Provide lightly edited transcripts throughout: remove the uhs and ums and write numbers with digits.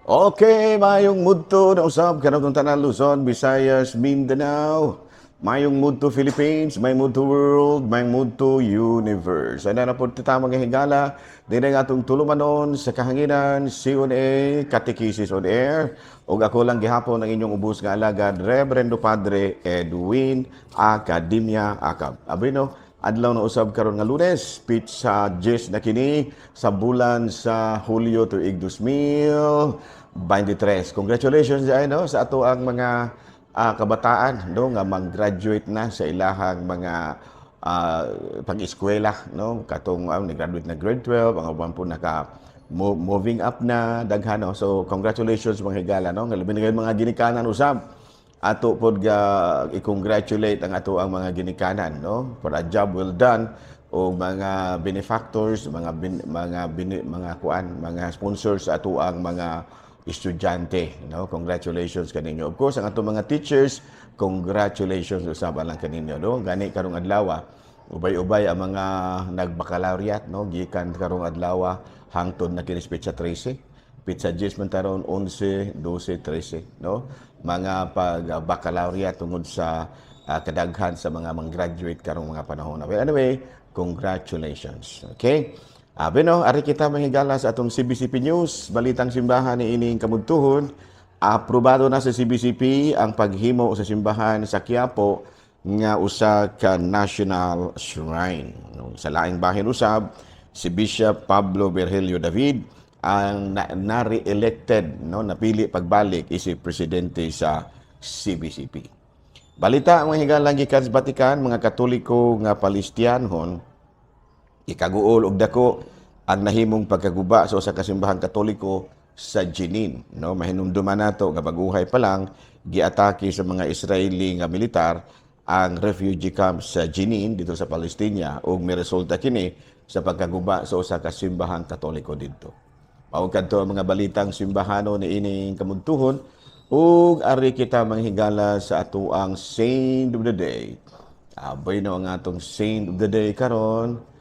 Okay, mayong mudto na usab kanatong tanan, Luzon, Visayas, Mindanao. Mayong mudto Philippines, may mudto world, may mudto universe. Ana na po ta, mga higala, dinhi nga atong tulumanon sa kahanginan, C1A, Catechesis on Air. Ug ako lang gihapon ang inyong ubos nga alagad, Reverendo Padre Edwin Academia Acab. Abino, adlaw na usab karon nga Lunes, petsa 10 na kini sa bulan sa Hulyo tuig 2023. Congratulations ay no sa ato ang mga kabataan, no, nga mag-graduate na sa ilahang mga pag-eskwela, no, katong nag-graduate na grade 12, ang uban po naka moving up na daghan, no. So congratulations, mga higala, no, nga labi na mga ginikanan usab. Ato pod ga i-congratulate ang ato ang mga ginikanan, no, for a job well done, o mga benefactors, mga bin, mga bin, mga kuan, mga sponsors sa ato ang mga estudyante, no. Congratulations kaninyo. Of course, ang ato mga teachers, congratulations usab lang kaninyo, no. Gani karong adlaw, ubay-ubay ang mga nagbaccalaureate, no, gikan karong adlaw hangtod na kini petsa 13. Petsa 10 man taron, 11, 12, 13, no, mga pag baccalaureate tungod sa kadaghan sa mga mang-graduate karong mga panahon na. Well, anyway, congratulations. Okay? Beno, ari kita, mga higala, sa atong CBCP News, balitang simbahan ni ining kamudtuhon. Aprobado na sa CBCP ang paghimo sa simbahan sa Quiapo nga usa ka national shrine. No, sa laing bahin usab, si Bishop Pablo Virgilio David ang na, na-re-elected, no, napili pagbalik isip presidente sa CBCP. Balita, mga higala, gikan sa Vatican, mga Katoliko nga Palestianhon ikaguol og dako ang nahimong pagkaguba sa usa ka simbahang Katoliko sa Jenin, no. Mahinumduman nato nga baguhay pa lang giatake sa mga Israeli nga militar ang refugee camp sa Jenin dito sa Palestina ug miresulta kini sa pagkaguba sa usa ka simbahang Katoliko didto. Mao kadto ang mga balitang simbahano ni ining kamudtuhon ug ari kita, mga higala, sa atuang Saint of the Day. Aboy no ang atong Saint of the Day karon.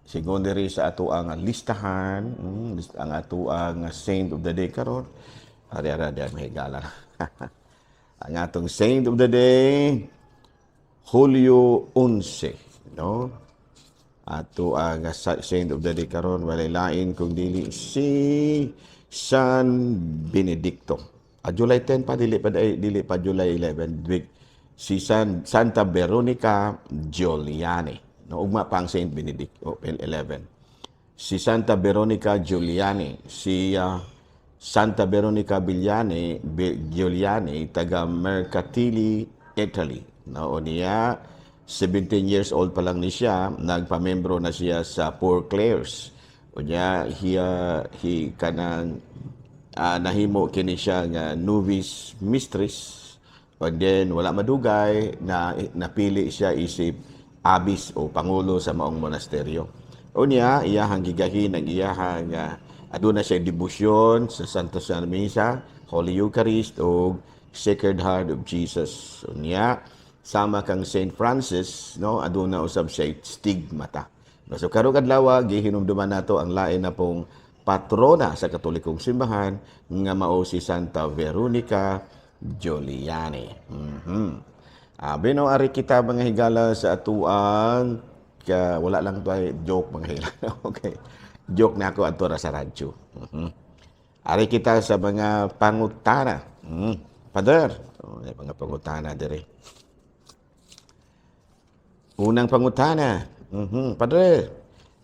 Sigon diri sa atuang listahan, ang atuang Saint of the Day karon. Ari ara di, mga higala. Ang atong Saint of the Day, Hulyo 11, no? Ato ang Saint of the Day karon walay lain kung dili si San Benedicto. July 10 pa, dili pa dili pa July 11. Si Santa Veronica Giuliani. No, ugma pa ang Saint Benedict o 11. Si Santa Veronica Giuliani, si Santa Veronica Giuliani, taga Mercatili, Italy. No, o niya 17 years old pa lang ni siya, nagpamembro na siya sa Poor Clares. O niya, he kanang nahimo kini siya nga novice mistress. And then wala madugay na napili siya isip abbess o pangulo sa maong monasteryo. Unya, iyahang gigahin ang iyahang aduna siya debosyon sa Santa Sa Misa, Holy Eucharist ug Sacred Heart of Jesus. Unya, sama kang Saint Francis, no, aduna usab siya stigmata. No, so karong adlaw gihinumduman nato ang lain na pong patrona sa Katolikong simbahan nga mao si Santa Veronica Giuliani. Bino, ari kita, mga higala, sa atuang ka, wala lang to ay joke, mga higala. Okay. Joke na ako adto ra sa radyo. Ari kita sa mga pangutana. Father, oh, may mga pangutana dire. Unang pangutana. "Padre,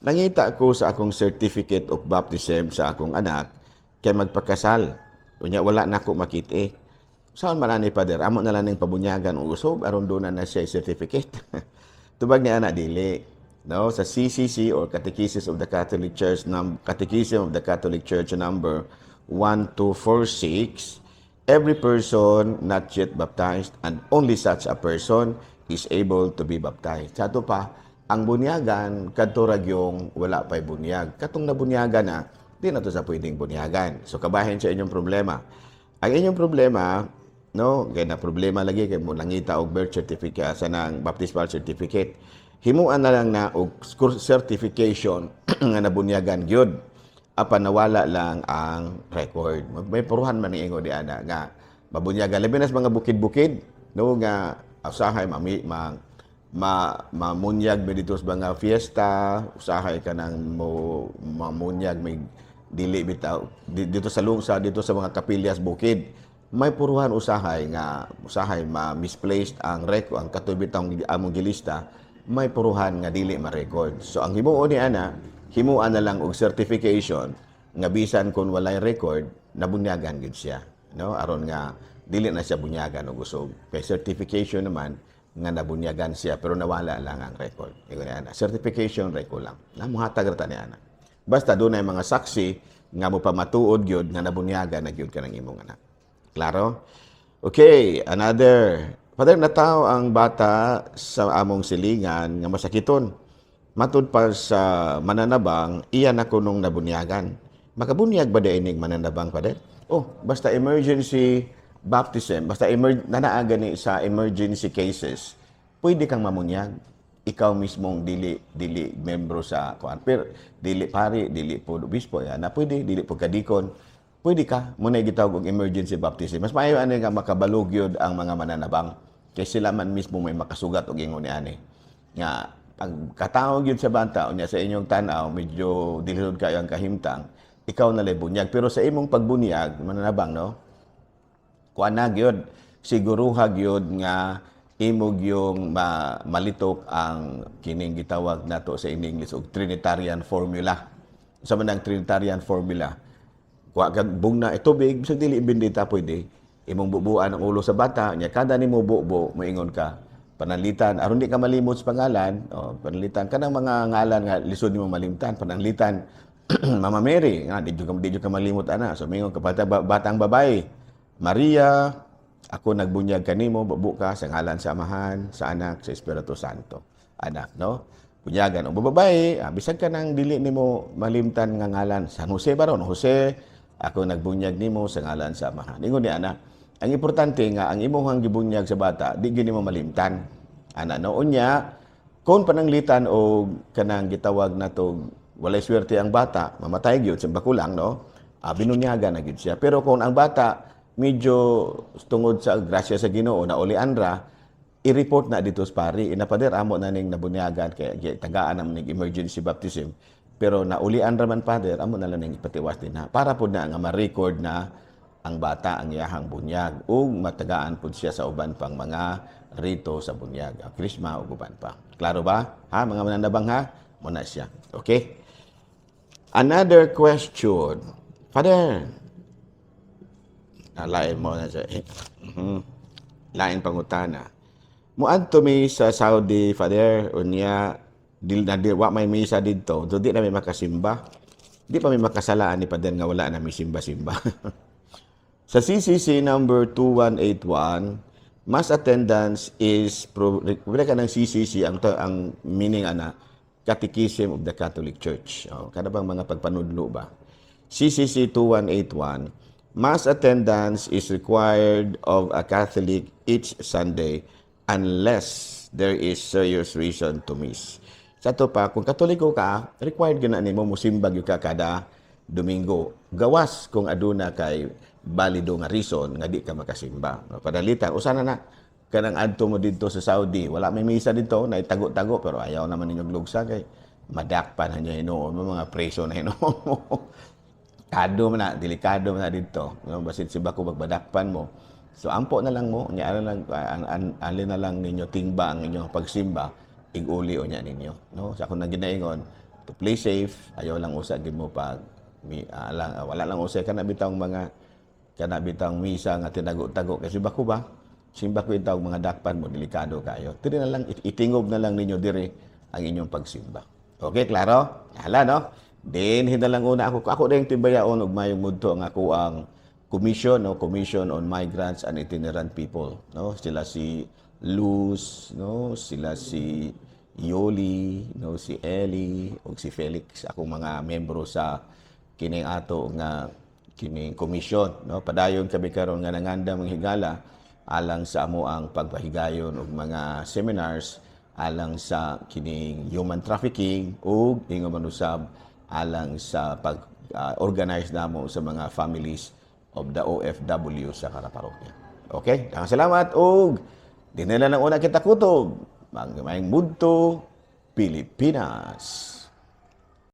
nangita ko sa akong certificate of baptism sa akong anak kay magpakasal. Unya wala na ako makita eh. Saan man ani, Father? Amo na lang ning pabunyagan og usob aron duna na siya certificate?" Tubag ni ana, dili. No, sa CCC or Catechesis of the Catholic Church Catechism of the Catholic Church number 1246, every person not yet baptized and only such a person is able to be baptized. Sa ato pa, ang bunyagan kadto ra gyung wala pa'y bunyag. Katong nabunyagan na, di na to sa pwedeng bunyagan. So kabahin sa inyong problema. Ang inyong problema, no, kay na problema lagi kay mo nangita og birth certificate sa nang baptismal certificate. Himuan na lang na og certification nga nabunyagan gyud. Apan nawala lang ang record. May puruhan man ni ingo di ana nga mabunyagan, labi na sa mga bukid-bukid, no, nga usahay mami ma, ma mamunyag mi dito sa mga fiesta, usahay kanang mo mamunyag may dili bitaw dito sa lungsa, dito sa mga kapilyas bukid. May puruhan usahay nga usahay ma misplaced ang record, ang katoy bitawng among gilista, may puruhan nga dili ma-record. So ang himuon ni ana, himuan na lang og certification nga bisan kung walay record, nabunyagan gid siya, no, aron nga dili na siya bunyagan og usog kay certification naman nga nabunyagan siya pero nawala lang ang record. Ingon ni ana, certification record lang na muhatag ra ta ni ana, basta dunay mga saksi nga mopamatuod gyud nga nabunyagan na gyud ka ng imong anak. Klaro? Okay, another. Father, natawo ang bata sa among silingan nga masakiton. Matud pa sa mananabang, iya na kunong nabunyagan. Makabunyag ba diay ining mananabang, Father? Oh, basta emergency baptism, basta nanaa gani sa emergency cases, pwede kang mamunyag. Ikaw mismong dili dili membro sa kuan, pero dili pari, dili po obispo ya na pwede, dili po kadikon, pwede ka muna. Gitawag og emergency baptism. Mas maayo ani nga makabalo gyud ang mga mananabang kay sila man mismo may makasugat og ingon ni ani nga pag katawo gyud sa bata, unya sa inyong tan-aw medyo dilihod kayo ang kahimtang, ikaw na lay bunyag. Pero sa imong pagbunyag, mananabang, no, kuan na gyud, siguruha gyud nga imo yung malitok ang kining gitawag nato sa in English og Trinitarian formula. Sa man ang Trinitarian formula, kuha kag bugna e tubig, bisag dili bendita pwede. Imong bubuan ang ulo sa bata, nya kada nimo bubo, moingon ka, pananglitan, aron di ka malimot sa pangalan, oh, pananglitan kanang mga ngalan nga lisod nimo malimtan, pananglitan Mama Mary, nga di jud ka malimot ana. So mingon ka bata, batang babae, "Maria, ako nagbunyag kanimo," bubo ka sa ngalan sa Amahan, sa Anak, sa Espiritu Santo. Anak, no? Bunyagan og babae, bisag ka nang dili nimo malimtan nga ngalan, San Jose ba ron? "Jose, ako nagbunyag nimo sa ngalan sa Amahan." Ingon ni ana. Ang importante nga ang imong gibunyag sa bata, di gyud nimo malimtan. Ana, no? Unya, kung pananglitan o kanang gitawag nato walay swerte ang bata, mamatay gyud sa bakulang, no? Binunyagan na gyud siya. Pero kung ang bata medyo tungod sa grasya sa Ginoo na ulian ra, i-report na dito sa pari. "Ina pader, amo na ning nabunyagan kay tagaan naman ning emergency baptism. Pero naulian ra man, Father, amo na lang ning ipatiwas din ha." Para pod na nga ma-record na ang bata ang iyahang bunyag ug matagaan pod siya sa uban pang mga rito sa bunyag, ang krisma ug uban pa. Klaro ba? Ha, mga mananabang ha? Muna siya. Okay? Another question. Father, lain mo na siya. Lain pangutana. Muadto mi sa Saudi, Father, unya dil na di wa may misa didto. So di na mi makasimba. Di pa mi makasalaan ni Father nga wala na mi simba-simba. Sa CCC number 2181, mass attendance is wala ka ng CCC, ang meaning ana, Catechism of the Catholic Church. Oh, kada bang mga pagpanudlo ba? CCC 2181, mass attendance is required of a Catholic each Sunday unless there is serious reason to miss. Sa ato pa, kung Katoliko ka, required gyud na nimo musimbag gyud ka kada Domingo. Gawas kung aduna kay balido nga reason nga di ka makasimba. No, padalitan, usa na na kanang adto mo didto sa Saudi, wala may misa didto, na tago-tago, pero ayaw naman ninyong lugsa kay madakpan na niya hinuon mo, mga preso na hinuon mo. Kado man na, delikado man na didto. No, basin si bako magbadakpan mo. So ampo na lang mo, nya lang alin na lang ninyo tingba ang inyong pagsimba, iguli o nya ninyo. No? Sa akong naginaingon, to play safe, ayaw lang usa gid mo pag mi, lang, wala lang usa kana bitawng mga kana bitawng misa nga tinago-tago kasi bako ba simba ko itawag mga dakpan mo, delikado kayo. Diri na lang, itingob na lang ninyo diri ang inyong pagsimba. Okay, klaro? Hala, no? Din na lang una ako. Ako din tibayaon og mayong mudto ang ako ang commission, no, Commission on Migrants and Itinerant People, no? Sila si Luz, no, sila si Yoli, no, si Eli ug si Felix, akong mga membro sa kining ato nga kining komisyon, no? Padayon kami karon nga nangandam, mga higala, alang sa amo ang pagpahigayon og mga seminars alang sa kining human trafficking ug ingon man usab alang sa pag organize namo sa mga families of the OFW sa kada parokya. Okay? Daghang salamat ug dinhi na lang una kita kutob. Maayong budto, Pilipinas.